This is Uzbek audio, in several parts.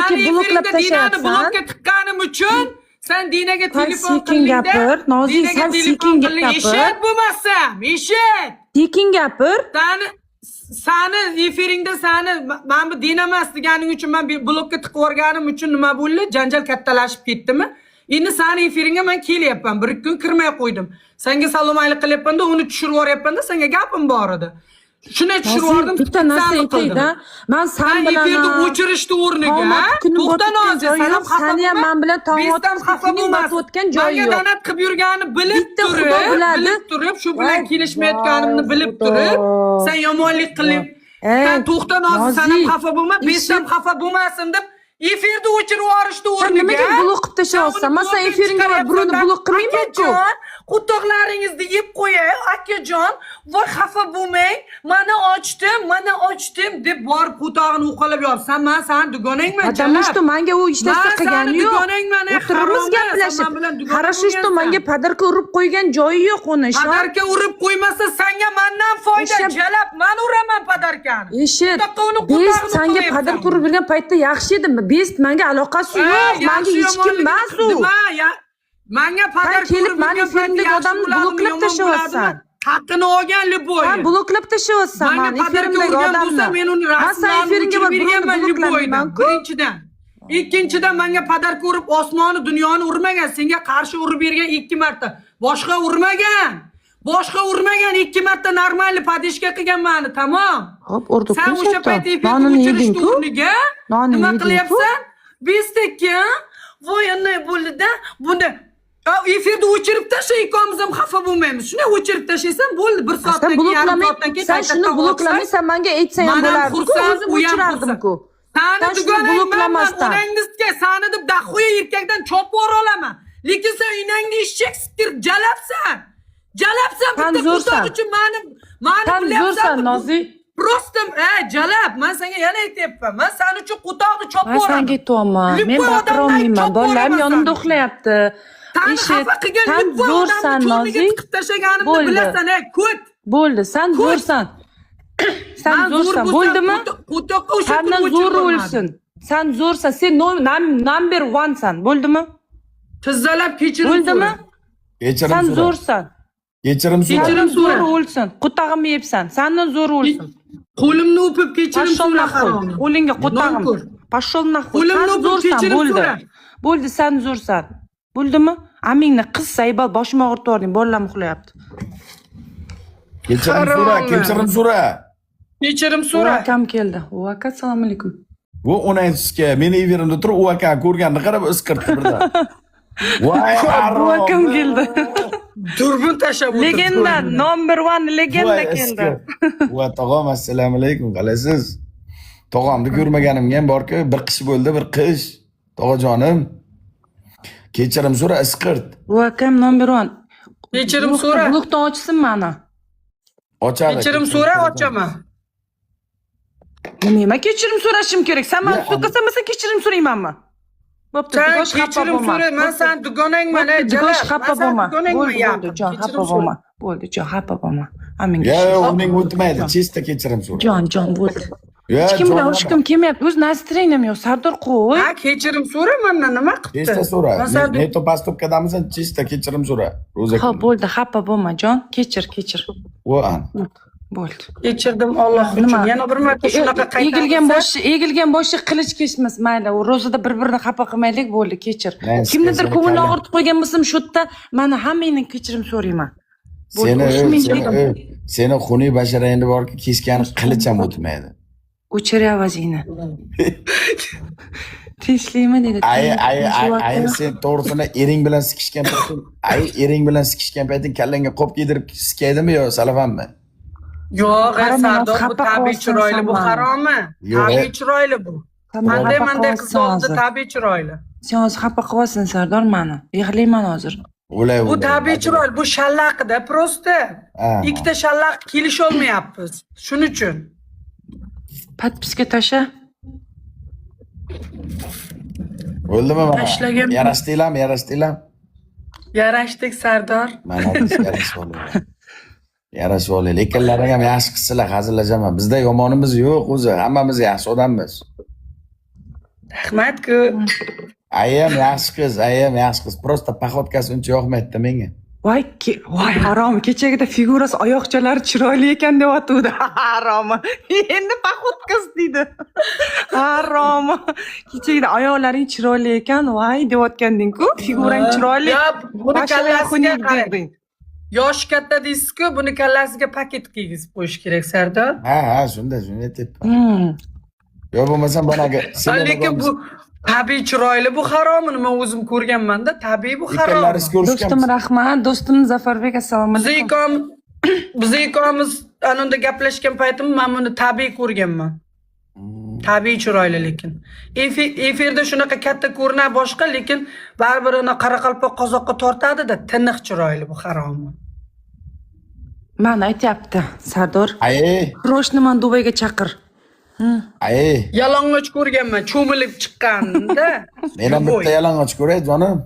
Sani kelib bloklab efiringda Dinani tashlayapsan. blokka tiqqanim uchun sen Dinaga Sal telefon sekin qildingda. gapir, Nozik, Dinaga sal telefon sekin qilding. gapir. Eshit bo'lmasam, eshit. Sekin gapir. Sani efiringda sani mana bu Dina emas deganing uchun man blokka tiqib yuborganim uchun nima bo'ldi? Janjal kattalashib ketdimi? Endi sani efiringga man kelyapman. Bir ikki kun kirmay qo'ydim. Senga salom alik qilyapman-da, uni tushirib yuboryapman-da, senga gapim bor edi. Shuni tushirib Nozik, yubordim. bitta narsa sani qildim. aytay-da. Man san Sen bilan efirni o'chirishni o'rniga, tong otib kuni to'xta botib Nozi, joyi sen ham yo'q, xafa sani ham bo'lma, man bilan tong Besdan otib xafa kuning bo'lmasin. botib o'tgan joyi Manga yo'q. donat qilib yurganini bilib Bitta turib, Xudo biladi. bilib turib, shu bilan Voy, kelishmayotganimni voy, bilib Xudo. turib, sen yomonlik qilib, Ey, sen to'xta Nozi, sen ham Nozik, xafa bo'lma, besdan eshit. xafa bo'lmasin deb efirni o'chirib yuborishni Sen o'rniga. nimaga blok qilib tashlayapsan? Man sen efiringga borib birovni blok qilmayman-ku. Akajon, qo'toqlaringizni yeb qo'yay, akajon, voy xafa bo'lmang, mana ochdim, mana ochdim deb borib qo'tog'ini uqalab yopsan, man sani dugonangman, Потому jalab. что manga u hech narsa Man qilgani sani yo'q. dugonangman, ey, O'tiribmiz haromi, sen gaplashib. man bilan dugona Хорошо, что bo'lgansan. manga подарка urib qo'ygan joyi yo'q uni, ishon. Подарка urib qo'ymasa sanga mandan foyda, jalab, man uraman подарка ni. Eshit, Bunaqa uni Best qo'tog'ini sanga uqalayapsan. подарка urib bergan paytda yaxshi edi. Best manga aloqasi Ey, yo'q. Manga yaxshi hech kim yomonligini emas u. nima, manga подарка kelib urib mani bergan paytda efirimdagi yaxshi odamni bo'ladimi, bloklab yomon tashlayapsan. bo'ladimi? Haqqini olgan любой. San bloklab tashlayapsan Manga mani подарка efirimdagi urgan bo'lsa, odamni. men uni Man san rasmlarini efiringga o'chirib borib birovni berganman любой dan. bloklamayman-ku. Birinchidan. Ikkinchidan menga подарка urib osmoni dunyoni urmagan, senga qarshi urib bergan ikki marta. Boshqa urmagan. Boshqa urmagan, ikki marta нормальный поддержка qilgan mani, tamom. Hop, urdi Sen o'sha payt efirni Nonini o'chirishni yeding-ku. o'rniga Nonini nima yeding-ku. qilyapsan? Bestekka voy anday bo'ldi-da, bunda efirni o'chirib tasha, ikkovimiz ham xafa bo'lmaymiz. Shunday o'chirib tashlaysan, bo'ldi, bir Sen soatdan keyin, yarim bloklamay, soatdan keyin sen shuni qaytadan bloklamay, ochsang, sen menga aytsang ham man ham bo'lardi-ku, xursand, o'zim u ham o'chirardim-ku. Sani Sen shuni dugonangman, bloklamasdan. onangizga sani deb дохуя erkakdan chopib yubora olaman. Lekin sen enangni eshak siktir, jalabsan. Jalabsan Sen bitta zo'rsan. qo'toq uchun mani Sen bilyapsan. zo'rsan, Nozik. Просто, jalab, man senga yana aytyapman. Man sen uchun qo'toqni chopib Man yuboraman. senga aytyapman. Men Любой odamdan baqirolmayman. chopib Bolalarim yuboraman yonimda sani. uxlayapti. Sani Eshit, xafa qilgan sen любой zo'rsan, odamni cho'rniga Nozik. tiqib tashlaganimni Bo'ldi. bilasan, ey, ko't. Bo'ldi, sen Ko't. zo'rsan. Sen Man zo'r zo'rsan, bo'lsam, bo'ldimi? Qo'toqqa o'sha Sandan kuni zo'ri o'chirib o'lsin. Sen zo'rsan, sen number onesan, bo'ldimi? Tizzalab kechirim Bo'ldimi? so'ra. Kechirim Sen so'ra. zo'rsan. Kechirim so'ra. Kechirim Sendan zo'ri so'ra. o'lsin. Qo'tag'imni yebsan. Sendan zo'ri o'lsin. Qo'limni o'pib kechirim Пошёл so'ra нахуй. haromi. Qo'lingga qo'tag'im. Nonko'r. Пошёл нахуй. Qo'limni Sen o'pib zo'rsan, kechirim bo'ldi. so'ra. Bo'ldi, sen zo'rsan. Bo'ldimi? Amingni qiz saybal boshimni og'ritib yubording. Bolalar uxlayapti. Kechirim so'ra, Haromi. kechirim so'ra. Kechirim U so'ra. akam keldi. U aka, assalomu alaykum. Bu onangizga meni efirimda turib u akani ko'rganini qarab isqirtdi birdan. Voy Bu akam haromi. keldi. Turbun tashlab o'tirdi. Legenda, number one legenda Voy keldi. isqir. Va tog'am, assalomu alaykum, qalaysiz? Tog'amni ko'rmaganimga ham borku, bir qish bo'ldi, bir qish. Tog'ajonim. Kechirim so'ra, isqirt. Bu akam number one. Kechirim so'ra. Blokdan ochsin mani. Ochadi. Kechirim so'ra, ochaman. Nima kechirim so'rashim kerak? Sen meni Yo'q, so'kasan, sen kechirim so'raymanmi? Bo'pti, Sen dugosh xafa kechirim bo'lma. so'ra, man sani dugonangman, ey, Bo'pti, dugosh jalab. xafa Man sani bo'lma. dugonangman, Bo'ldi, yaqin. bo'ldi, jon, Kechirim xafa so'ra. bo'lma. Bo'ldi, jon, xafa bo'lma. Aminga. Yo'q, yo'q, uning o'tmaydi. Чисто kechirim so'ra. Jon, jon, bo'ldi. Yo, Hech kim bilan jon, urushgim kelmayapti. O'z настроение m yo'q. Sardor qo'y. Ha, kechirim so'ra mandan nima qilibdi? Чисто so'ra. Man sani Не то поступка damisan, чисто kechirim so'ra. Ro'za. Xo'p, bo'ldi, xafa bo'lma, jon. Kechir, kechir. Va an. Bo'ldi. Kechirdim Alloh uchun. Nima? Yana bir marta shunaqa Egilgan qaytarsa, boshi, egilgan boshi qilich kesmas, mayli. U ro'zada bir-birini xafa qilmaylik, bo'ldi, kechir. Men Kimnidir seni ko'nglini kallam- og'ritib qo'ygan bo'lsam, shu yerda mana hammangdan kechirim so'rayman. Bo'ldi, Seni urishmang seni dedim. seni xunuk basharangni borki kesgani qilich ham o'tmaydi. O'chir ovozingni. Tinchlikmi dedi. Ay ay ay ay, sen to'g'risini ering bilan sikishgan payting, ay ering bilan sikishgan payting kallangga qop kiydirib sikaydimi yo salafanmi? Yo'q, ey, Harom emas, Sardor, bu xafa tabiiy qilyapsan chiroyli, sen bu mani. haromi. Yo'q, Tabiiy chiroyli bu. Sen mani Manday xafa manday qiz qilyapsan oldida hozir. tabiiy chiroyli. Sen hozir xafa qilyapsan Sardor mani. Yig'layman hozir. O'lay Bu tabiiy chiroyli, bu shallaqida просто. Ha. Ikkita shallaq kelisholmayapmiz. Shuning uchun. Подписка tasha. Bo'ldimi mana? Tashlagan- Yarashdinglarmi, yarashdinglarmi? Yarashdik Sardor. Mana yarashib olinglar. Yarashib olinglar. Ikkalalaring ham yaxshi qizsizlar, hazillashaman. Bizda yomonimiz yo'q o'zi, hammamiz yaxshi odammiz. Rahmat-ku. Ayam yaxshi qiz, ayam yaxshi qiz. Просто походка si uncha yoqmaydi menga. Voy, voy harom, kechagida figurasi, oyoqchalari chiroyli ekan deyotgandi. Haromi. Endi походка si deydi. Haromi. Kechagida oyoqlaring chiroyli ekan, voy deyotganding-ku. Figurang chiroyli. Ya, buni Mashina kallasiga xunik qarang. deding. Yoshi katta deysiz-ku, buni kallasiga paket kiygizib qo'yish kerak, Sardor. Ha, shunda, shuni aytyapman. Yo bo'lmasam bonaga Lekin bu tabiiy chiroyli, bu haromini men o'zim ko'rganman-da, tabiiy bu harom. Ikkalari Do'stim ko'rishganmiz. rahmat, do'stim Zafarbek, assalomu Biz alaykum. ikkovimiz ana unda gaplashgan paytim men buni tabiiy ko'rganman. Tabiiy chiroyli lekin. Efirda shunaqa katta ko'rinar boshqa, lekin baribir uni qoraqalpoq qozoqqa tortadi-da, tiniq chiroyli bu haromi. Man aytyapti, Sardor. Ay, Срочно man Dubayga chaqir. ay. Yalang'och ko'rganman, cho'milib chiqqanda. Men ham bitta yalang'och ko'ray, jonim.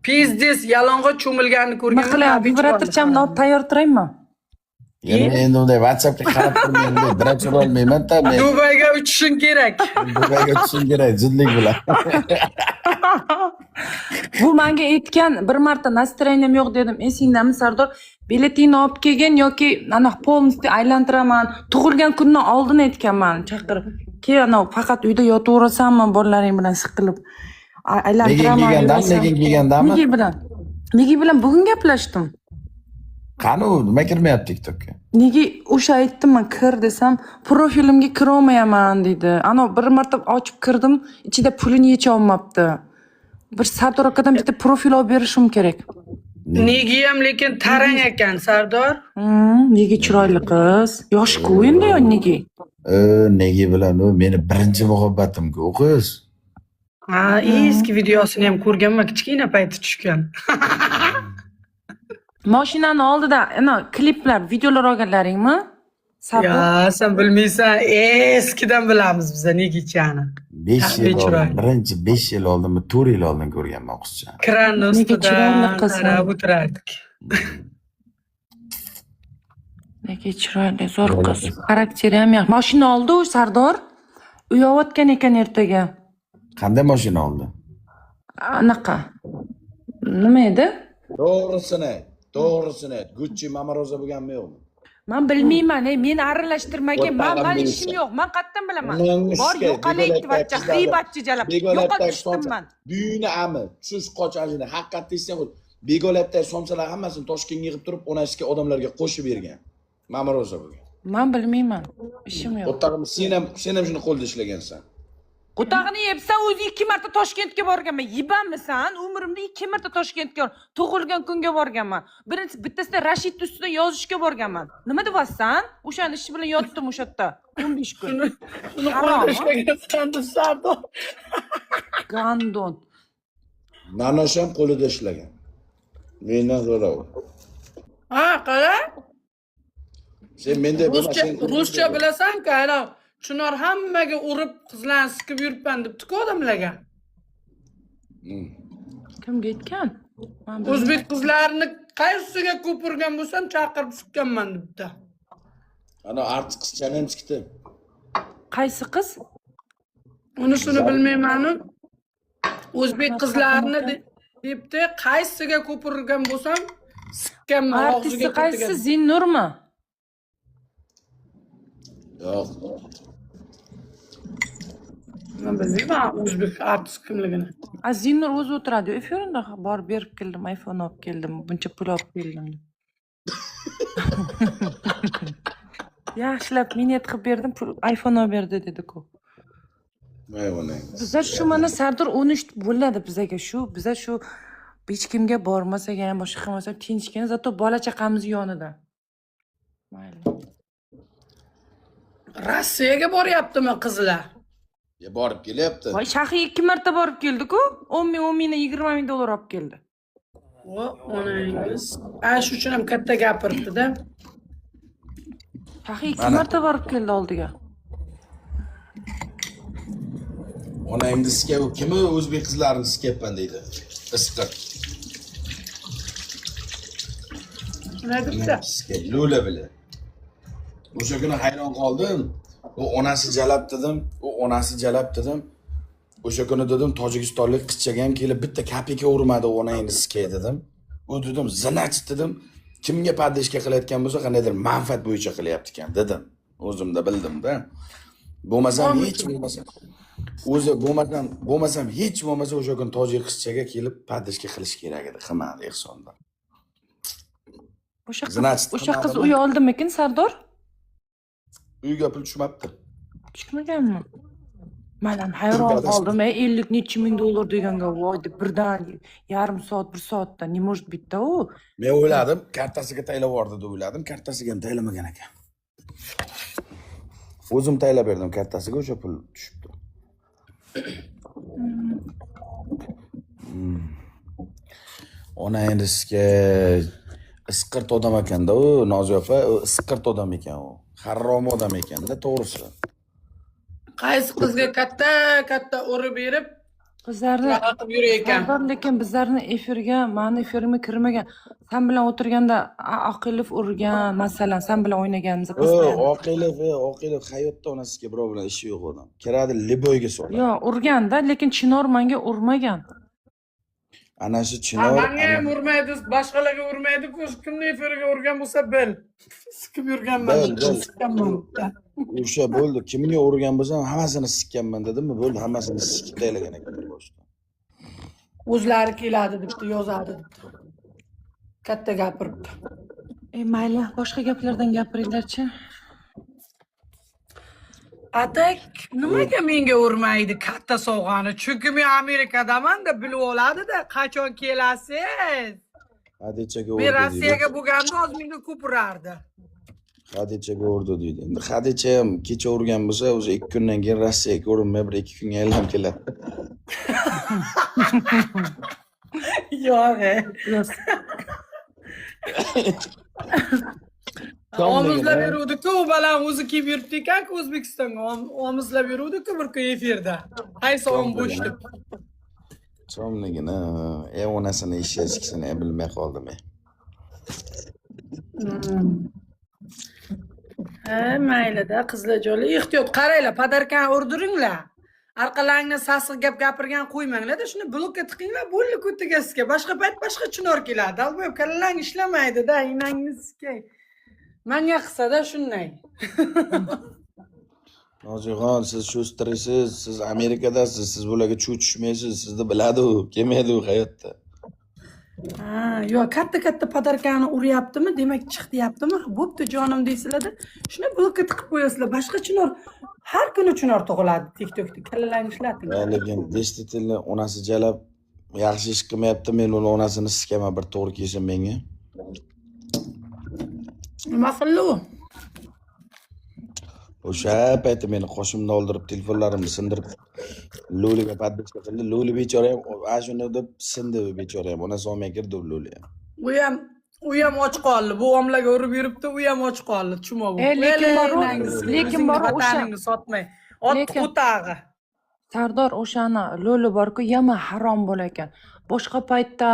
Пиздец, yalang'och cho'milganini Nima ko'rganman. qilyapti? Tabiiy chiroyli Vibratorchamni olib tayyor turaymi? Endi endi unday WhatsAppga qarab turmayman, bunday olmayman-da men. Dubayga uchishing kerak. Dubayga uchishim kerak, zudlik bilan. Bu menga aytgan bir marta настроение m yo'q dedim. Esingdami, Sardor? Biletingni olib kelgin yoki ana полностью aylantiraman. Tug'ilgan kundan oldin aytganman, chaqirib. Kel, ana faqat uyda yotaverasanmi bolalaring bilan siqilib. Aylantiraman. Lekin kelgandami, yurasan. lekin kelgandami? Nega bilan? Nega bilan bugun gaplashdim. Qani u, nima kirmayapti TikTokka? Nega o'sha aytdim man kir desam, profilimga kirolmayapman deydi. Ana bir marta ochib kirdim, ichida pulini yecha olmabdi. Bir Sardor akadan bitta profil olib berishim kerak. Nega ham lekin tarang ekan, Sardor. Nega chiroyli qiz. Yosh-ku endi nega. E, nega bilan u meni birinchi muhabbatim-ku u qiz. Ha, eski videosini ham ko'rganman, kichkina payti tushgan. Mashinani oldida ana kliplar, videolar olganlaringmi? Sardor. Ya, sen bilmaysan, eskidan bilamiz biza Negichani. 5 Tabiiy yil oldin, chiroyli. birinchi 5 yil oldinmi, 4 yil oldin ko'rganman qizchani. Kranni Nega ustida chiroyli qiz. qarab o'tirardik. Nega chiroyli, zo'r qiz. Xarakteri ham yaxshi. Mashina oldi u Sardor. Uy olayotgan ekan ertaga. Qanday mashina oldi? Anaqa. Nima edi? To'g'risini ayt, to'g'risini ayt. Gucci Mama Roza bo'lganmi yo'qmi? Man bilmayman, ey, meni aralashtirmagin. Man O'tag'im ishim yo'q. Man qayerdan bilaman? Nonga Bor shikay, yo'qoling aytyapti, g'iybatchi jalab. Yo'qol tushdim man. Buyuni ami, tush qoch ajini, haqiqatda esdan qo'y. Begolatdagi somsalar hammasini Toshkentga yig'ib turib, onasiga odamlarga qo'shib bergan. Mama Roza bo'lgan. Man bilmayman. Ishim yo'q. O'tag'im sen ham shuni qo'lda ishlagansan. O'tag'ini yebsan, o'zi 2 marta Toshkentga borganman. Yibanmisan? Umrimda 2 marta Toshkentga tug'ilgan kunga borganman. Birinchisi bittasida Rashid ustida yozishga borganman. Nima deyapsan? O'shani ishi bilan yotdim o'sha yerda 15 kun. Uni Harom, qo'lda ishlagansan deb Sardor. Gandon. Nanosh ham qo'lida ishlagan. Mendan so'ra u. Ha, qara. Sen menda bo'lma, Ruscha, sen ruscha bilasan-ku, ana Chinor hammaga urib, qizlarni sikib yuribman debdi-ku odamlarga. Kimga aytgan? Man bilmayman. O'zbek qizlarini qaysisiga ko'p urgan bo'lsam, chaqirib sikkanman debdi. Ana artist qizchani ham sikdi. Qaysi qiz? Unisini bilmaymanu. O'zbek qizlarini debdi, qaysisiga ko'p urgan bo'lsam, sikkanman Artisti og'ziga qaysi? ko'tiga. Zinnurmi? Yo'q. Men bilmayman o'zbek artist kimligini. A Zinnur o'zi o'tiradi efirda, borib berib keldim, iPhone olib keldim, buncha pul olib keldim deb. Yaxshilab minет qilib berdim, pul iPhone olib berdi dedi-ku. Voy onang. Bizlar shu mana Sardor 13 bo'ladi bizaga shu, biza shu hech kimga bormasak ham, boshqa qilmasak ham tinchgina, зато bola chaqamiz yonida. Mayli. Rossiyaga boryaptimi qizlar? Ya borib kelyapti. Voy, Shahiy 2 marta borib keldi-ku. 10 ming, 10 mingdan 20 ming dollar olib keldi. O, onangiz. A, shu uchun ham katta gapiribdi-da. Shahiy 2 Mana. marta borib keldi oldiga. Onangni sikab, kimi o'zbek qizlarini sikyapman deydi. Issiq. Nima debdi? Sikab, lo'la bilan. O'sha kuni hayron qoldim. U onasi jalab dedim. U onasi jalab dedim. O'sha kuni dedim, tojikistonlik qizchaga ham kelib bitta копейка urmadi onangni sikay dedim. U dedim, значит dedim, kimga поддержка qilayotgan bo'lsa, qandaydir manfaat bo'yicha qilyapti ekan dedim. O'zimda bildim-da. Bo'lmasam hech bo'lmasa o'zi bo'lmasam hech bo'lmasa o'sha kun tojik qizchaga kelib поддержка qilish kerak edi. Qilmadi Ehsonda. O'sha qiz, Значит, o'sha qiz qilmadimi? uy oldimikin, Sardor? Uyga pul tushmabdi. Tushmaganmi? Man ham hayron Adashdim. qoldim, ey, 50 necha ming dollar deganga, voy deb birdan yarim soat, bir soatda не может быть-da u. Men o'yladim, kartasiga taylab yubordi deb o'yladim, kartasiga ham taylamagan ekan. O'zim taylab berdim kartasiga, o'sha pul tushibdi. Ona endi sizga isqirt odam ekanda u Noziya opa, u isqirt odam ekan u. Harrom odam ekanda, to'g'risi. Qaysi qizga katta katta urib berib, Qizlarni shunaqa qilib yurayotgan. Sardor, lekin bizlarni efirga, mani efirimga kirmagan. San bilan o'tirganda Oqilov urgan, masalan, san bilan o'ynaganimizda O, постоянно. Oqilov, Oqilov hayotda onasiga birov bilan ishi yo'q odam. Kiradi, любой ga soladi. Yo'q, urganda, lekin Chinor manga urmagan. Ana shu Ha, Chinor manga ham urmaydi, boshqalarga urmaydi-ku. Kimni efiriga urgan bo'lsa bil. Sikib yurganman. Bil, bil. Sikkanman. O'sha bo'ldi. Kimga urgan bo'lsam hammasini sikkanman dedimmi, bo'ldi, hammasini sikib tashlagan ekan bir boshda. O'zlari keladi debdi, yozadi debdi. Katta gapiribdi. E, mayli, boshqa gaplardan gapiringlarchi. Atak nimaga menga urmaydi katta sovg'ani? Chunki men Amerikadaman-da, bilib oladi-da, qachon kelasiz? Hadichaga Men urdi deydi. Rossiyaga bo'lganda hozir menga ko'p urardi. Hadichaga urdi deydi. Endi Hadicha ham kecha urgan bo'lsa, o'zi 2 kundan keyin Rossiyaga ko'rinmay bir 2 kunga aylanib keladi. Yo'q. E. Yo'q. Omizlab yuruvdi-ku, u balam o'zi kelib yuribdi ekan-ku O'zbekistonga. Omizlab yuruvdi-ku bir kun efirda. Qaysi om bo'sh deb. Chomligini, onasini eshakchisini bilmay qoldim. Ha, maylida qizlarjonlar, ehtiyot qaranglar, подарка ni urdiringlar. Orqalaringdan sasiq gap gapirgan qo'ymanglar-da, shuni blokka tiqinglar, bo'ldi ko'tiga sizga. Boshqa payt boshqa chinor keladi. Долбоёб kallalang ishlamaydi-da, inangni sikay. Manga qilsa-da shunday. Nozixon, siz shustrisiz, siz Amerikadasiz, siz bularga chuv tushmaysiz, sizni biladi u, kelmaydi u hayotda. Ha, yo'q, katta katta подарка ni uryaptimi, demak chiq deyaptimi? Bo'pti jonim deysizlar-da, shuni blokka tiqib qo'yasizlar. Boshqa chinor har kuni chinor tug'iladi TikTokda. Kallalarni ishlating. Ya, lekin действительно onasi jalab yaxshi ish qilmayapti, men uni onasini sikaman bir to'g'ri kelsa menga. Nima qildi u? O'sha payti meni qoshimni oldirib, telefonlarimni sindirib, Lo'liga подписка qildi. Lo'li bechora ham ana shuni deb sindi u bechora ham. Onasi olmay kirdi u Lo'li ham. U ham och qoldi. Bu omlaga urib yuribdi, u ham och qoldi. Chumo bu. E, lekin lekin O'zingni boru o'sha- vataningni sotmay. Ot qo'tag'i. Sardor, o'shani Lo'li borku, yama harom bo'lar ekan. Boshqa paytda,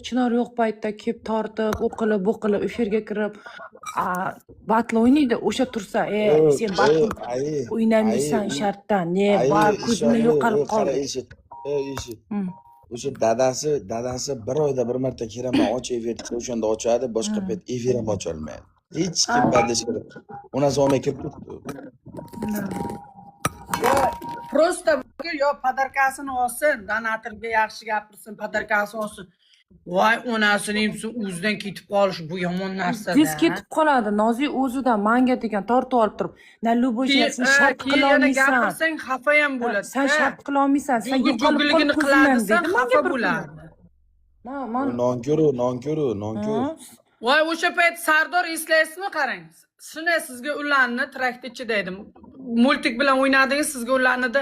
Chinor yo'q paytda kelib tortib, u qilib, bu qilib, efirga kirib, батл o'ynaydi. O'sha tursa, e, sen батл o'ynamaysan shartdan. Ne, bor ko'zimni yo'qolib qara qoldi. Eshit, eshit. O'sha dadasi bir oyda bir marta kelaman, och efir desa o'shanda ochadi, boshqa payt efir ham ocholmaydi. Hech kim поддержка onasi olmay kirib ketdi. Yo, просто yo подарка sini olsin, donatorga yaxshi gapirsin, подарка sini olsin. Voy onasini emsin, o'zidan ketib qolish bu yomon narsa. Tez ketib qoladi. Nozik o'zidan manga degan tortib olib turib, na любой Keyin shart shart keyin qila yana olmaysan. gapirsang xafa ham bo'ladi. San shart qila olmaysan. San Jugi yo'qolib qolib jugiligini ko'zimdan qiladi dedi desa manga xafa bir kuni. bo'ladi. Man Nonko'r u, nonko'r u, nonko'r. Ha? Voy o'sha payt Sardor eslaysizmi qarang. Shunday sizga ularni traktni ichida edim. Мультик bilan o'ynadingiz, sizga ularnida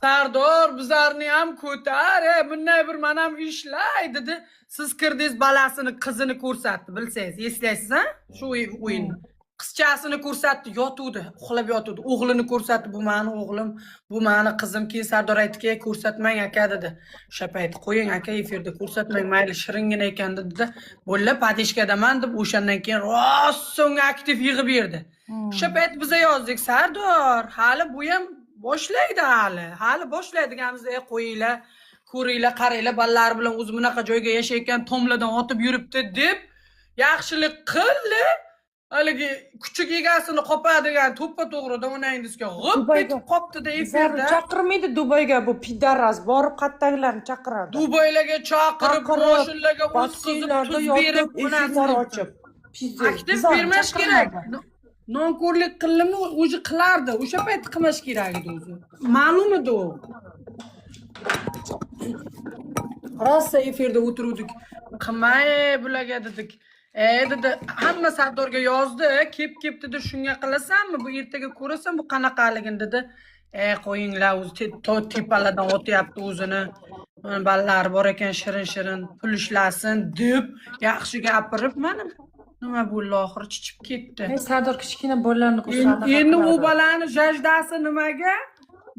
Sardor bizlarni ham ko'tar, e, bunday bir man ham ishlay dedi. Siz kirdingiz, balasini, qizini ko'rsatdi, bilsangiz, eslaysiz ha? Shu o'yinni. Qizchasini ko'rsatdi, yotuvdi, uxlab yotuvdi. O'g'lini ko'rsatdi, bu mani o'g'lim, bu mani qizim. Keyin Sardor aytdiki, ko'rsatmang aka dedi. O'sha payt qo'ying aka efirda ko'rsatmang, mayli shiringina ekan dedi. Bo'ldi, поддержка daman deb o'shandan keyin rosa unga aktiv yig'ib berdi. O'sha payt biza yozdik, Sardor, hali bu ham Boshlaydi hali. Hali boshlaydiganimiz, qo'yinglar, ko'ringlar, qaranglar, bolalar bilan o'zi bunaqa joyga yashayotgan tomlardan otib yuribdi deb yaxshilik qildi. Haligi kuchuk egasini qopadigan to'ppa to'g'ridan onangizga g'ip Dubayga- etib qopdida Zarur efirda. chaqirmaydi Dubayga bu пидарас, borib qayerdagilarni chaqiradi. Dubaylarga chaqirib, Chaqirib, moshinlarga o'tkazib, basseynlarda tuz yotib, berib, eshiklar ochib. Пиздец. Aktiv Bizlarni bermash kerak. chaqirmadi. Nonko'rlik qildimi, o'zi qilardi. O'sha payt qilmash kerak edi o'zi. Ma'lum edi u. Rosa efirda o'tiruvdik. Qilmay bularga dedik. Dedi, hamma Sardorga yozdi, kep kep dedi, shunga qilasanmi? Bu ertaga ko'rasan bu qanaqaligini dedi. Qo'yinglar, o'zi tepalardan otyapti o'zini. Mana ballari bor ekan, shirin shirin pul ishlasin deb yaxshi gapirib, mana nima bo'ldi, oxiri chichib ketdi. Sardor kichkina bolalarni Endi u bolani жажда si nimaga?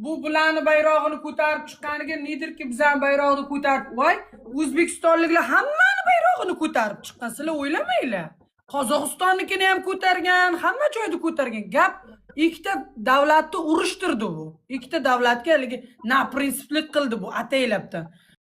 Bu bularni bayrog'ini ko'tarib chiqqaniga nedirki bizani bayrog'ini ko'tarib, voy, o'zbekistonliklar hammani bayrog'ini ko'tarib chiqqan, sizlar o'ylamanglar. Qozog'istonnikini ham ko'targan, hamma joyda ko'targan. Gap ikkita davlatni urushtirdi bu. Ikkita davlatga haligi na prinsiplik qildi bu ataylabdan.